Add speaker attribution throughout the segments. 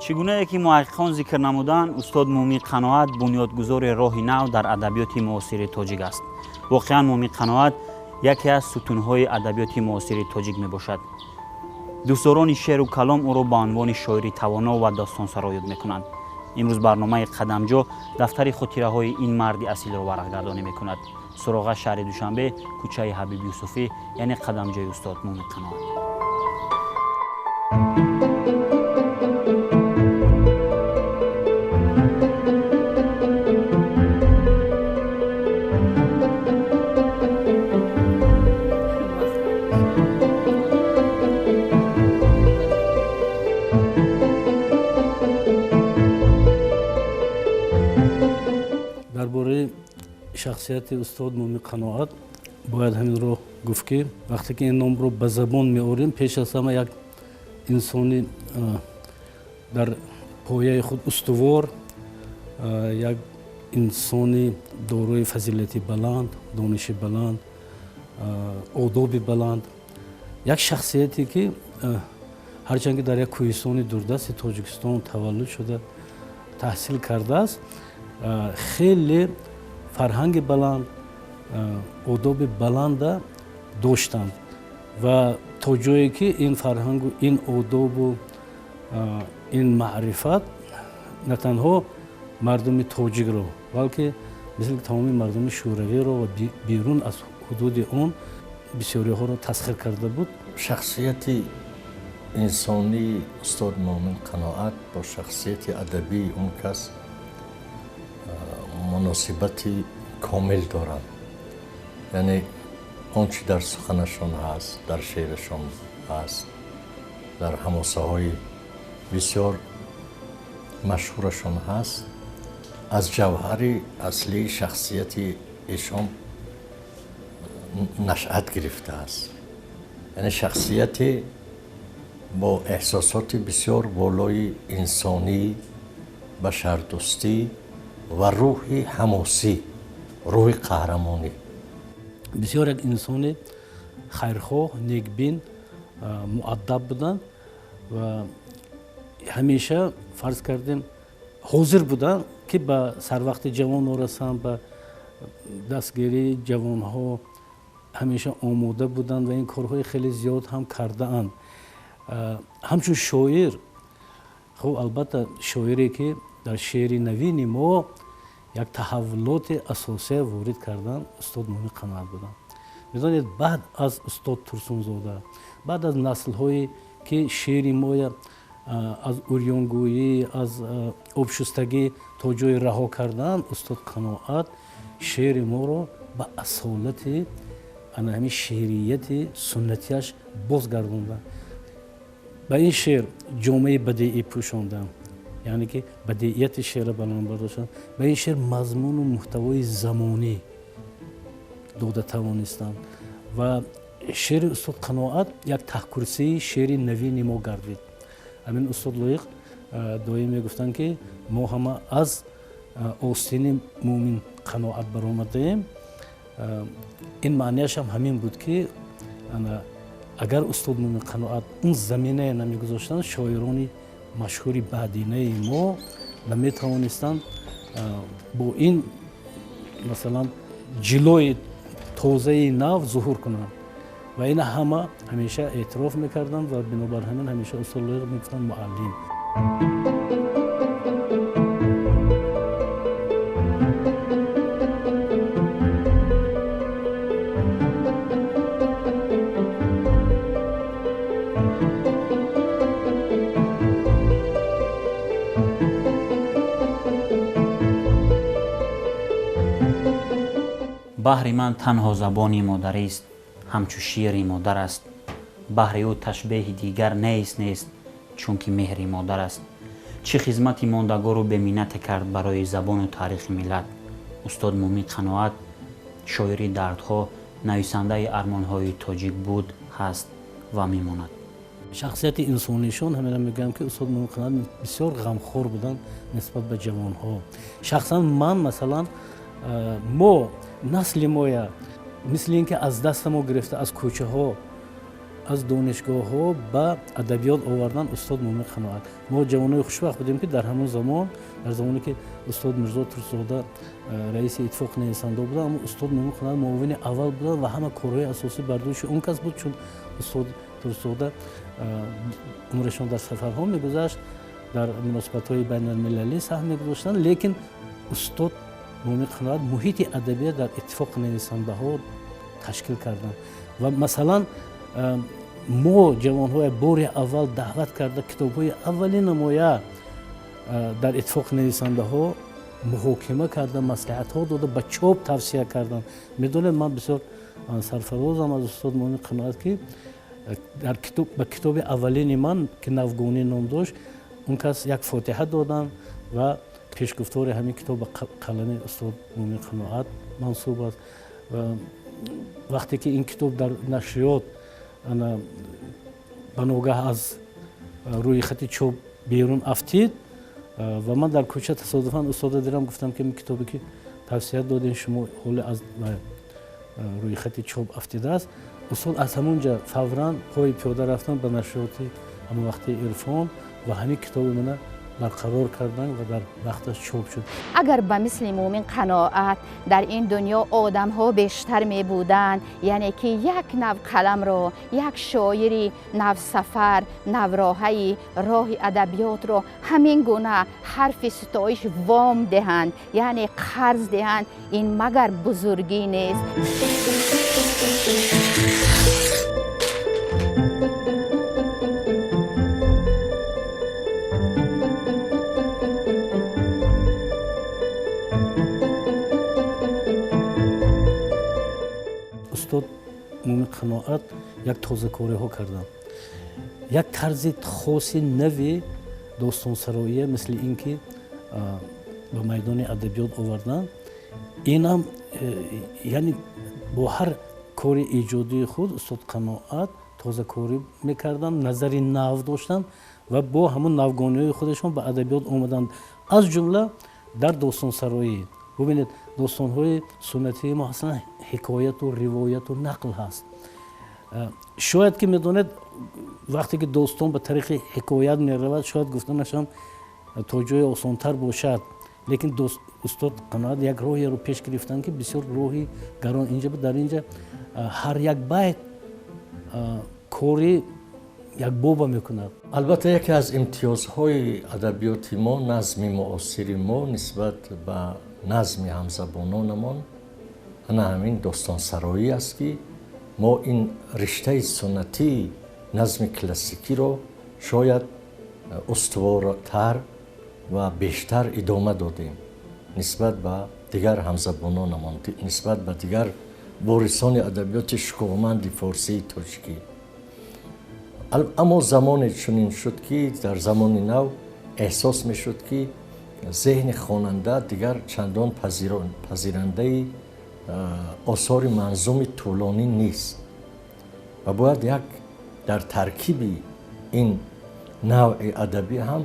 Speaker 1: Чӣ гунае ки муҳаққиқон зикр намуданд, устод Муъмин Қаноат бунёдгузори роҳи нав дар адабиёти муосири тоҷик аст. Воқеан, Муъмин Қаноат яке аз сутунҳои адабиёти муосири тоҷик мебошад. Дӯстдорони шеъру калом ӯро ба унвони шоири тавоно ва достонсаро ёд мекунанд. Имрӯз барномаи «Қадамҷо» дафтари хотираҳои ин марди асилро варақгардонӣ мекунад. Суроға: шаҳри Душанбе, кӯчаи Ҳабиб Юсуфӣ, яъне қадамҷои устод Муъмин Қаноат.
Speaker 2: Дар бораи шахсияти устод Муъмин Қаноат бояд ҳаминро гуфт, ки вақте ки ин номро ба забон меорем, пеш аз ҳама як инсони дар пояи худ устувор, як инсони дорои фазилати баланд, дониши баланд, одоби баланд, як шахсияте ки ҳарчанд ки дар як кӯҳистони дурдасти Тоҷикистон таваллуд шуда, таҳсил кардааст, хеле фарҳанги баланд, одоби баланда доштанд ва то ҷое ки ин фарҳангу ин одобу ин маърифат на танҳо мардуми тоҷикро, балки мисли тамоми мардуми шӯравиро ва берун аз ҳудуди он бисёриҳоро тасхир карда буд.
Speaker 3: Шахсияти инсонии устод Муъмин Қаноат бо шахсияти адабии он кас муносибати комил доранд. Яъне он чӣ дар суханашон ҳаст, дар шеърашон ҳаст, дар ҳамосаҳои бисёр машҳурашон ҳаст, аз ҷавҳари аслии шахсияти эшон нашъат гирифтааст. Яъне шахсияте бо эҳсосоти бисёр болои инсонӣ, башардӯстӣ ва рӯҳи ҳамосӣ, рӯҳи қаҳрамонӣ.
Speaker 2: Бисёр як инсони хайрхоҳ, некбин, муаддаб буданд ва ҳамеша, фарз кардем, ҳозир буданд, ки ба сарвақти ҷавонҳо расанд, ба дастгирии ҷавонҳо ҳамеша омода буданд ва ин корҳои хеле зиёд ҳам кардаанд. Ҳамчун шоир, хуб, албатта, шоире ки дар шеъри навини мо як таҳаввулоти асосия ворид кардан, устод Муъмин Қаноат буданд. Медонед, баъд аз устод Турсунзода, баъд аз наслҳое ки шеъри моя аз урёнгӯӣ, аз обшустагӣ то ҷое раҳо карданд, устод Қаноат шеъри моро ба асолати ана ҳамин шеърияти суннатиаш бозгардонданд, ба ин шеър ҷомаи бадеӣ пӯшонданд, яъне ки бадеияти шеърро баланд бардоштанд, ба ин шеър мазмуну муҳтавои замонӣ дода тавонистанд ва шеъри устод Қаноат як таҳкурсии шеъри навини мо гардид. Ҳамин устод Лоиқ доим мегуфтанд, ки мо ҳама аз остини Муъмин Қаноат баромадаем. Ин маънияшам ҳамин буд, ки агар устод Муъмин Қаноат он заминае намегузоштанд, шоирони машҳури баъдинаи мо наметавонистанд бо ин, масалан, ҷилои тозаи нав зуҳур кунанд ва ина ҳама ҳамеша эътироф мекарданд ва бинобар ҳамин ҳамеша устод Лоиқ мегуфтанд: муаллим.
Speaker 1: Баҳри ман танҳо забони модарист, ҳамчу шири модар аст. Баҳри ӯ ташбеҳи дигар нест, нест, чунки меҳри модар аст. Чӣ хизмати мондагору беминнате кард барои забону таърихи миллат устод Муъмин Қаноат. Шоири дардҳо, нависандаи армонҳои тоҷик буд, ҳаст ва мемонад.
Speaker 2: Шахсияти инсонишон, ҳамина мегӯям, ки устод Муъмин Қаноат бисёр ғамхор буданд нисбат ба ҷавонҳо. Шахсан ман, масалан, Мо насли моя мисли ин ки аз даста мо гирифта аз кӯчаҳо, аз донишгоҳҳо ба адабиёт овардан устод Мӯмин Қаноат. Мо ҷавонои хушбахт будем, ки дар ҳамон замон, дар замоне ки устод Мирзо Турсунзода раиси иттифоқи нависандаҳо буданд, аммо устод Мӯмин Қаноат муовини аввал буданд ва ҳама корҳои асосӣ бар дӯши он кас буд, чун устод Турсунзода умрашон дар сафарҳо мегузашт, дар муносибатҳои байналмилалӣ саҳм мегузоштанд, лекин устод Мӯмин Қаноат муҳити адабият дар иттифоқи нависандаҳо ташкил карданд. Ва масалан мо ҷавонҳоя бори аввал даъват карда китобҳои аввалина моя дар иттифоқи нависандаҳо муҳокима карда, маслиҳатҳо дода, ба чоп тавсия карданд. Медонед, ман бисёр сарфарозам аз устод Мӯмин Қаноат, ки дар ба китоби аввалини ман, ки Навгонӣ ном дошт, он кас як фотиҳа доданд ва пешгуфтори ҳамин китоб ба қалами устод Мӯмин Қаноат мансуб аст. Вақте ки ин китоб дар нашриёт ба ногаҳ аз рӯи хати чоп берун афтид ва ман дар кӯча тасодуфан устода дидам, гуфтам, ки ин китобе ки тавсия додем шумо, ҳоле аз рӯи хати чоп афтидааст. Устод аз ҳамон ҷа фавран пои пиёда рафтан ба нашриёти ҳамон вақти Ирфон ва ҳамин китоби мана барқарор карданд ва дар вақташ чоп шуд.
Speaker 4: Агар ба мисли Мӯмин Қаноат дар ин дунё одамҳо бештар мебуданд, яъне ки як нав қаламро, як шоири навсафар, навроҳаи роҳи адабиётро ҳамин гуна ҳарфи ситоиш вом диҳанд, яъне қарз диҳанд, ин магар бузургӣ нест?
Speaker 2: Устод Мӯмин Қаноат як тозакориҳо карданд, як тарзи хоси нави достонсароия, мисли ин ки ба майдони адабиёт оварданд. Инам яъне бо ҳар кори эҷодии худ устод Қаноат тозакорӣ мекарданд, назари нав доштанд ва бо ҳамон навгониҳои худашон ба адабиёт омаданд, аз ҷумла дар достонсароӣ. Бубинед, достонҳои суннатии мо аслан ҳикояту ривояту нақл ҳаст. Шояд ки медонед, вақте ки достон ба тариқи ҳикоят меравад, шояд гуфтанашам то ҷое осонтар бошад, лекин устод Қаноат як роҳеро пеш гирифтанд, ки бисёр роҳи гарон инҷа буд. Дар инҷа ҳар як байт кори як боба мекунад.
Speaker 3: Албатта, яке аз имтиёзҳои адабиёти мо, назми муосири мо нисбат ба назми ҳамзабононамон ана ҳамин достонсароӣ аст, ки мо ин риштаи суннатии назми классикиро шояд устувортар ва бештар идома додем нисбат ба дигар ҳамзабононамон, нисбат ба дигар ворисони адабиёти шукӯҳманди форсии тоҷикӣ. Аммо замоне чунин шуд, ки дар замони нав эҳсос мешуд, ки зеҳни хонанда дигар чандон пазирандаи осори манзуми тӯлонӣ нест ва бояд як дар таркиби ин навъи адабӣ ҳам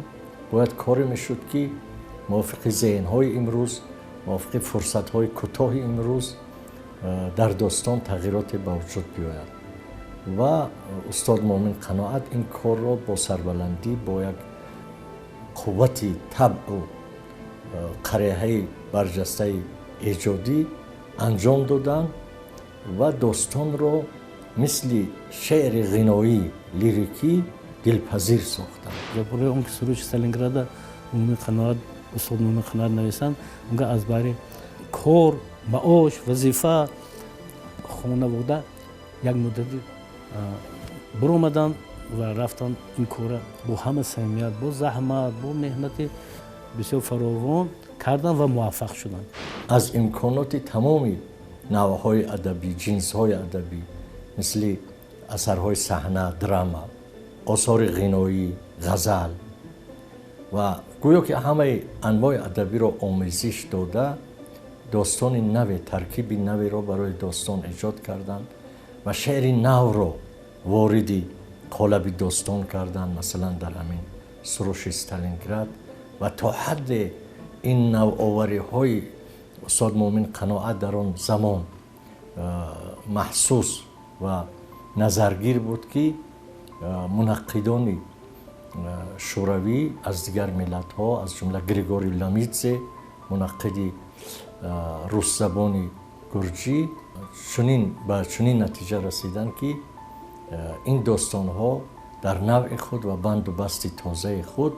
Speaker 3: бояд коре мешуд, ки мувофиқи зеҳнҳои имрӯз, мувофиқи фурсатҳои кӯтоҳи имрӯз дар достон тағйироте ба вуҷуд биёяд. Ва устод Мӯмин Қаноат ин корро бо сарбаландӣ, бо як қуввати табъу қариҳаи барҷастаи эҷодӣ анҷом доданд ва достонро мисли шеъри ғиноӣ, лирикӣ дилпазир сохтанд.
Speaker 2: Барои он ки Суруши Сталинграда Мӯмин Қаноат, устод Мӯмин Қаноат нависанд, онга аз баҳри кор, маош, вазифа, хонавода як муддати баромаданд ва рафтанд, ин кора бо ҳама самимият, бо заҳмат, бо меҳнати бисёр фаровон карданд ва муваффақ шуданд.
Speaker 3: Аз имконоти тамоми навъҳои адабӣ, ҷинсҳои адабӣ, мисли асарҳои саҳна, драма, осори ғиноӣ, ғазал ва гӯё ки ҳамаи анвои адабиро омезиш дода, достони наве, таркиби наверо барои достон эҷод карданд ва шеъри навро вориди қолаби достон карданд, масалан дар ҳамин Суруши Сталинград. Ва то ҳадде ин навовариҳои устод Мӯмин Қаноат дар он замон маҳсус ва назаргир буд, ки мунаққидони шӯравӣ аз дигар миллатҳо, аз ҷумла Григорий Ламидзе, мунаққиди русзабони гурҷӣ, ба чунин натиҷа расиданд, ки ин достонҳо дар навъи худ ва банду басти тозаи худ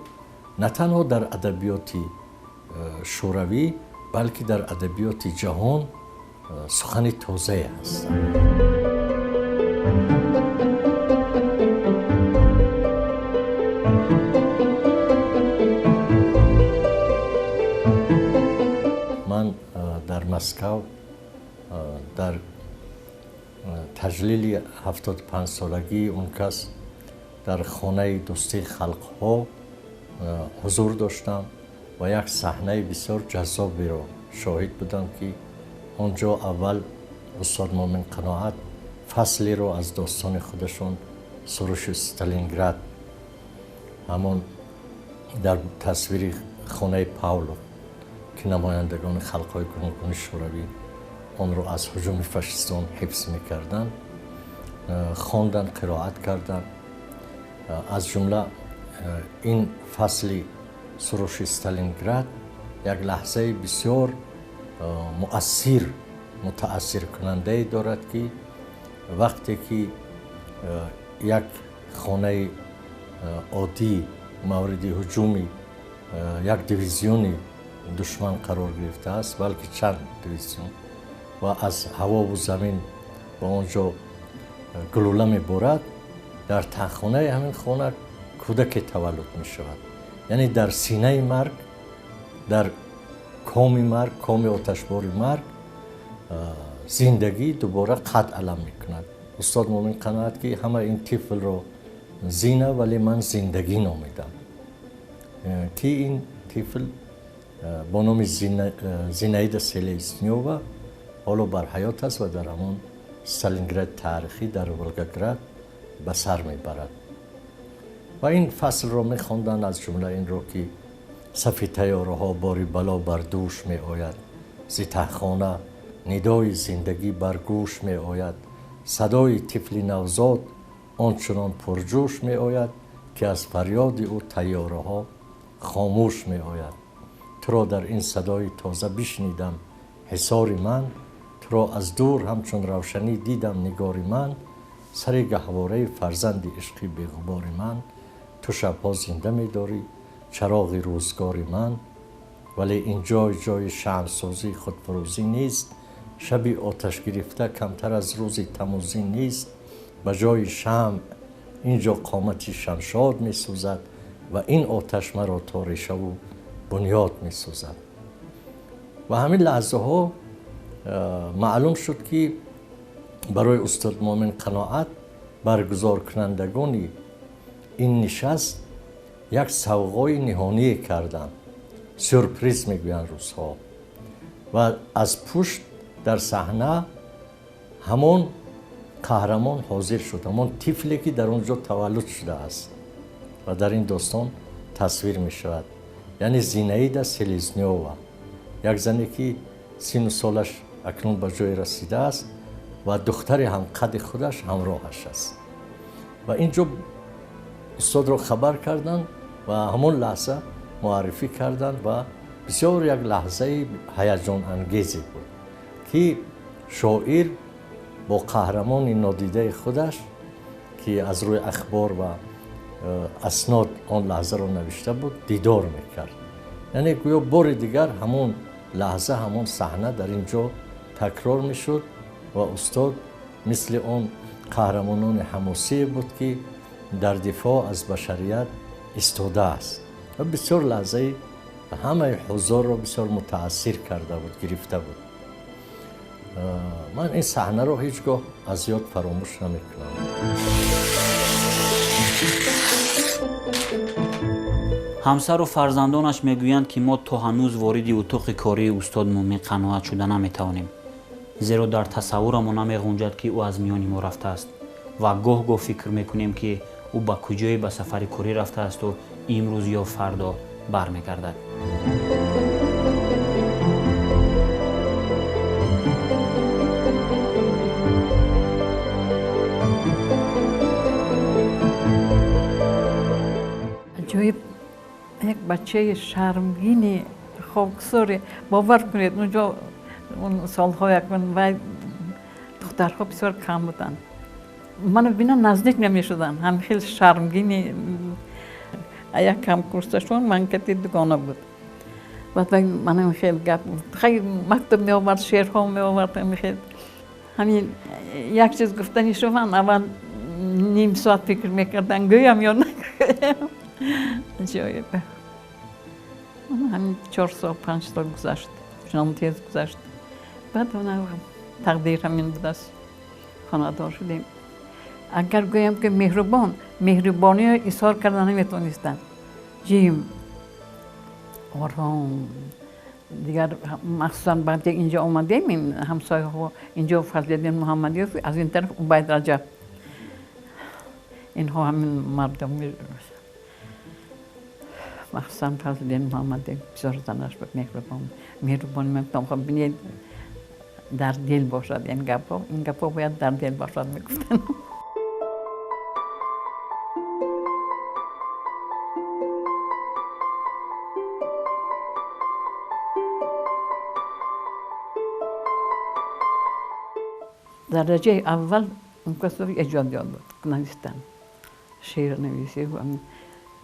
Speaker 3: на танҳо дар адабиёти шӯравӣ, балки дар адабиёти ҷаҳон сухани тозае ҳастанд. Ман дар Москав дар таҷлили 75-солагии он кас дар хонаи дӯстии халқҳо ҳузур доштам ва як саҳнаи бисёр ҷаззоберо шоҳид будам, ки он ҷо аввал устод Мӯмин Қаноат фаслеро аз достони худашон Суруши Сталинград, ҳамон дар тасвири хонаи Павлов, ки намояндагони халқҳои гуногуни шӯравӣ онро аз ҳуҷуми фашистон ҳифз мекарданд, хонданд, қироат карданд. Аз ҷумла ин фасли Суруши Сталинград як лаҳзаи бисёр муассир, мутаассиркунандае дорад, ки вақте ки як хонаи оддӣ мавриди ҳуҷуми як дивизиони душман қарор гирифтааст, балки чанд дивизион, ва аз ҳавову замин ба он ҷо гулӯла меборад, дар таххонаи ҳамин хона кӯдаке таваллуд мешавад. Яъне дар синаи марг, дар коми марг, коми оташбори марг, зиндагӣ дубора қад алам мекунад. Устод Мӯмин Қаноат ки ҳама ин тифлро Зина, вале ман зиндагӣ номидам, ки ин тифл бо номи Зинаида Селезнёва ҳоло бар ҳаёт аст ва дар ҳамон Сталингради таърихӣ дар Волгоград ба сар мебарад. Ва ин фаслро мехонданд, аз ҷумла инро ки сафи тайёраҳо бори бало бар дӯш меояд, зи таҳхона нидои зиндагӣ бар гӯш меояд, садои тифли навзод он чунон пурҷӯш меояд, ки аз фарёди ӯ тайёраҳо хомӯш меояд. Туро дар ин садои тоза бишнидам, ҳисори ман, туро аз дур ҳамчун равшанӣ дидам, нигори ман, сари гаҳвораи фарзанди ишқи беғубори ман, ту шабҳо зинда медорӣ чароғи рӯзгори ман, вале ин ҷой ҷои шамъсозии худфурӯзӣ нест, шаби оташ гирифта камтар аз рӯзи тамӯзӣ нест, ба ҷои шамъ ин ҷо қомати шамшод месӯзад ва ин оташ маро то решаву бунёд месӯзад. Ва ҳамин лаҳзаҳо маълум шуд, ки барои устод Мӯмин Қаноат баргузоркунандагони ин нишаст як савғои ниҳоние карданд, сюрприз мегӯянд рӯзҳо, ва аз пушт дар саҳна ҳамон қаҳрамон ҳозир шуд, ҳамон тифле ки дар он ҷо таваллуд шудааст ва дар ин достон тасвир мешавад, яъне Зинаида Селезнёва, як зане ки сину солаш акнун ба ҷое расидааст ва духтари ҳамқади худаш ҳамроҳаш аст. Ва ин ҷо устодро хабар карданд ва ҳамон лаҳза муаррифӣ карданд ва бисёр як лаҳзаи ҳаяҷонангезе буд, ки шоир бо қаҳрамони нодидаи худаш, ки аз рӯи ахбор ва аснод он лаҳзаро навишта буд, дидор мекард. Яъне гӯё бори дигар ҳамон лаҳза, ҳамон саҳна дар ин ҷо такрор мешуд ва устод мисли он қаҳрамонони ҳамосие буд, ки дар дифоъ аз башарият истодааст. Ва бисёр лаҳзаи ҳамаи ҳузорро бисёр мутаассир карда буд, гирифта буд. Ман ин саҳнаро ҳеҷ гоҳ аз ёд фаромӯш намекунам.
Speaker 1: Ҳамсару фарзандонаш мегӯянд, ки мо то ҳанӯз вориди утоқи кории устод Мӯмин Қаноат шуда наметавонем, зеро дар тасаввурамон намеғунҷад, ки ӯ аз миёни мо рафтааст ва гоҳ-гоҳ фикр мекунем, ки ӯ ба куҷое ба сафари корӣ рафтаасту имрӯз ё фардо бармегардад.
Speaker 5: Бачаи шармгини хоксоре, бовар кунед, унҷо он солҳо якман вай духтарҳо бисёр кам буданд. Ману бина наздик намешуданд, ҳам хел шармгини. Як ҳамкурсашон ман кати дугона буд. Баъд вай манам хел гап хай мактуб меовард, шеърҳо меовард, хел ҳамин як чиз гуфтани шуман аввал ним соат фикр мекардан, гӯям ё нагӯям. Аҷоиб. Ҳамин 4 сол, 5 сол гузашт, чунон тез гузашт. Баъд тақдир ҳамин будааст, хонадор шудем. Агар гӯям ки меҳрубон, меҳрубониро изҳор карда наметавонистанд. Ҷим, ором. Дигар махсусан баъде инҷо омадем, ҳамсояҳо инҷо Фазлиддин Муҳаммадиёв, аз ин тараф Убайд Раҷаб. Инҳо ҳамин мардум, махсусан Фазлиддин Муҳаммадиёв бисёр занаш буд меҳрубон. Меҳрубонӣ мегуфтам, хоб бинед, дар дил бошад ин гапҳо, ин гапҳо бояд дар дил бошад, мегуфтанд. Дараҷаи аввал он кас эҷодиёт буд, навистан, шеър нависӣ,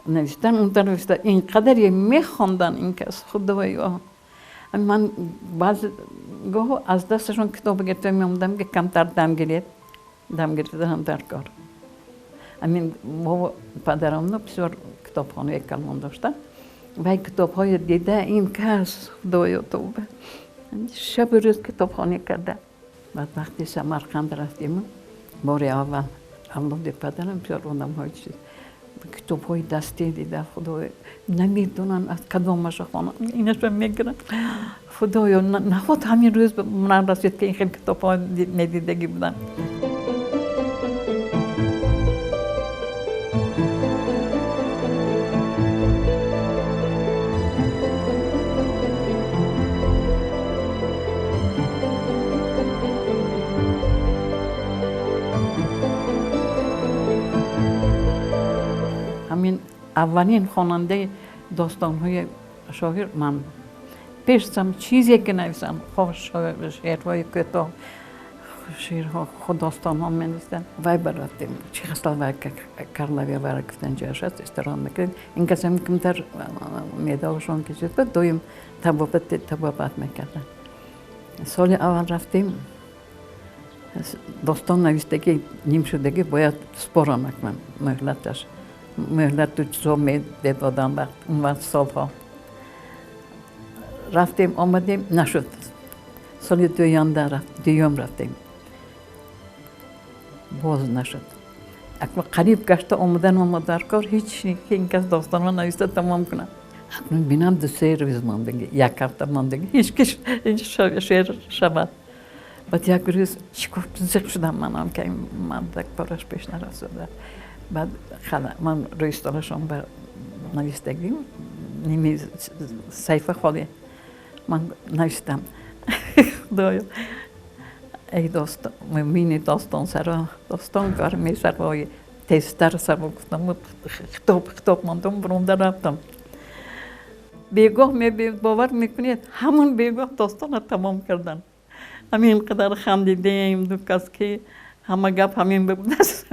Speaker 5: навистан, он нависта ин қадаре мехондан ин кас, худоё. Ман баъзе гоҳо аз дасташон китоб гирифта меомадам, ки камтар дам гиред, дам гирифтаам дар кор. Ҳамин бобо падарамно бисёр китобхонаи калон дошта, вай китобҳои дида ин кас, худоё тавба, шабу рӯз китобхонӣ карда. Баъд вақти Самарқанд рафтем, бори аввал авлоди падарам бисёр одамҳои чиз китобҳои дастӣ дида, худоё, намедонанд аз кадомаша хонам, инаша мегиранд. Худоё, наход ҳамин рӯз ман расид, ки ин хел китобҳо медидагӣ буданд. Ҳамин аввалин хонандаи достонҳои шоир ман. Пешам чизе ки нависам, хоҳ шеърҳои кӯтоҳ, шеърҳо, худ достонҳо менавистам. Вай баррафтем, чӣ хасла вай Карлавия вайра гуфтан ҷояш аст, истироҳат мекардем. Ин кас ҳам камтар меъдаошон ки чиз буд, доим табобат мекарданд. Соли аввал рафтем, достон навистагӣ нимшудагӣ бояд спорам акман муҳлаташ. Муҳлату чизо медоданд вақт, он вақт солҳо. Рафтем, омадем, нашуд. Соли дуюм рафтем. Боз нашуд. Акнун қариб гашта омадан мо дар кор, ҳеҷ ин кас достонро нависта тамом кунад. Акнун бинам 2-3 рӯз мондагӣ, як ҳафта мондагӣ, ҳеҷ ки шеър шавад. Баъд як рӯз чӣ гуфт, зиқ шудам манам, ки мардак кораш пеш нарасуда. Баъд ман рӯи столашон ба навистагим, ними саҳифа холӣ. Ман навистам, худоё, эй достон, мумини достонсаро, достонкор месарои, тезтар саро гуфтам, хитоб мондам, буромда рафтам. Бегоҳ бовар мекунед, ҳамон бегоҳ достонро тамом кардан. Ҳамин қадар хандидем ду кас, ки ҳама гап ҳамин будааст.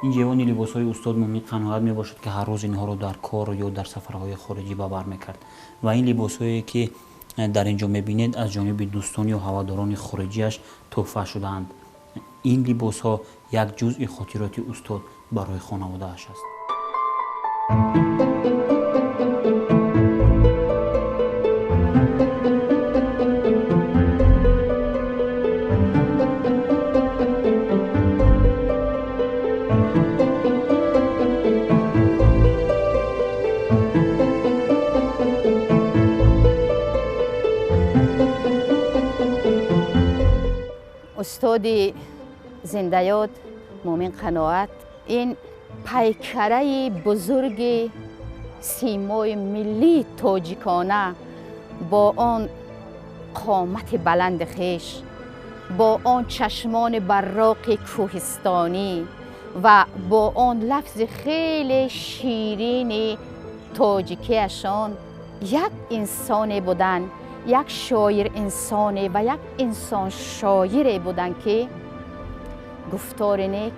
Speaker 1: Ин ҷевони либосҳои устод Мумин Қаноат мебошад, ки ҳар рӯз инҳоро дар кор ё дар сафарҳои хориҷӣ ба бар мекард. Ва ин либосҳое ки дар ин ҷо мебинед, аз ҷониби дӯстон ё ҳаводорони хориҷиаш тӯҳфа шудаанд. Ин либосҳо як ҷузъи хотироти устод барои хонаводааш аст.
Speaker 4: Устоди зиндаёд Мумин Қаноат ин пайкараи бузурги симои миллии тоҷикона бо он қомати баланди хеш, бо он чашмони барроқи кӯҳистонӣ, Ва бо он лафзи хеле ширини тоҷикиашон як инсоне буданд, як шоир инсоне ва як инсон шоире буданд, ки гуфтори нек,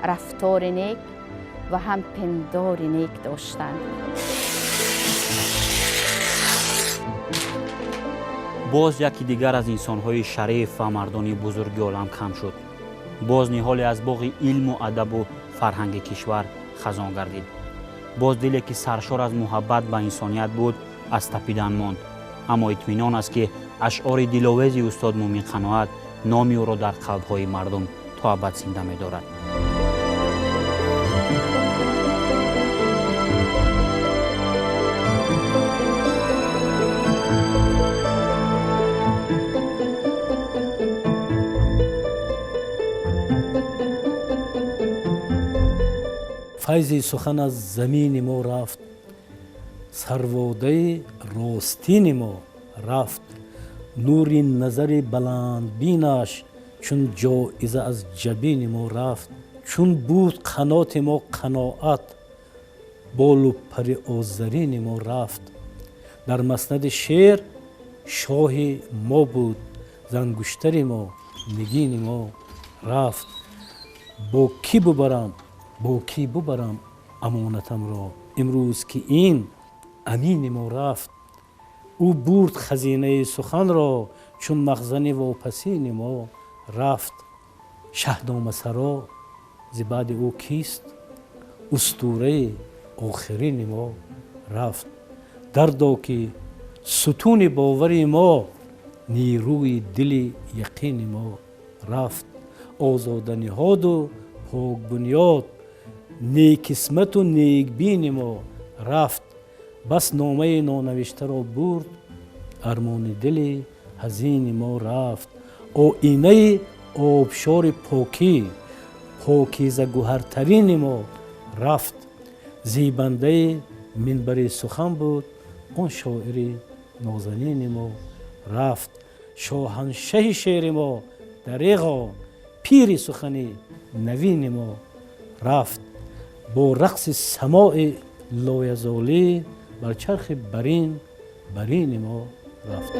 Speaker 4: рафтори нек ва ҳам пиндори нек доштанд.
Speaker 1: Боз яке дигар аз инсонҳои шариф ва мардони бузурги олам кам шуд. Боз ниҳоле аз боғи илму адабу фарҳанги кишвар хазон гардид. Боз диле ки саршор аз муҳаббат ба инсоният буд, аз тапидан монд. Аммо итминон аст, ки ашъори диловези устод Мӯмин Қаноат номи ӯро дар қалбҳои мардум то абад зинда медорад.
Speaker 2: Файзи сухан аз замини мо рафт, сарводаи ростини мо рафт, нури назари баландбинаш чун ҷоиза аз ҷабини мо рафт, чун буд қаноти мо қаноат, болу пари озарини мо рафт. Дар маснади шеър шоҳи мо буд, зангуштари мо, нигини мо рафт. Бо кӣ бубарам, бо кӣ бубарам амонатамро, имрӯз ки ин амини мо рафт. Ӯ бурд хазинаи суханро, чун махзани вопасини мо рафт. Шаҳномасаро зи баъди ӯ кист, устураи охирини мо рафт. Дардо ки сутуни бовари мо, нерӯи дили яқини мо рафт. Озоданиҳоду покбунёд, некисмату некбини мо рафт. Бас номаи нонавиштаро бурд, армони дили ҳазини мо рафт. Оинаи обшори покӣ, покизагуҳартарини мо рафт. Зебандаи минбари сухан буд, он шоири нозанини мо рафт. Шоҳаншаҳи шеъри мо дареғо, пири сухани навини мо рафт. Бо рақси самои лоязолӣ бар чархи барин барини мо рафт.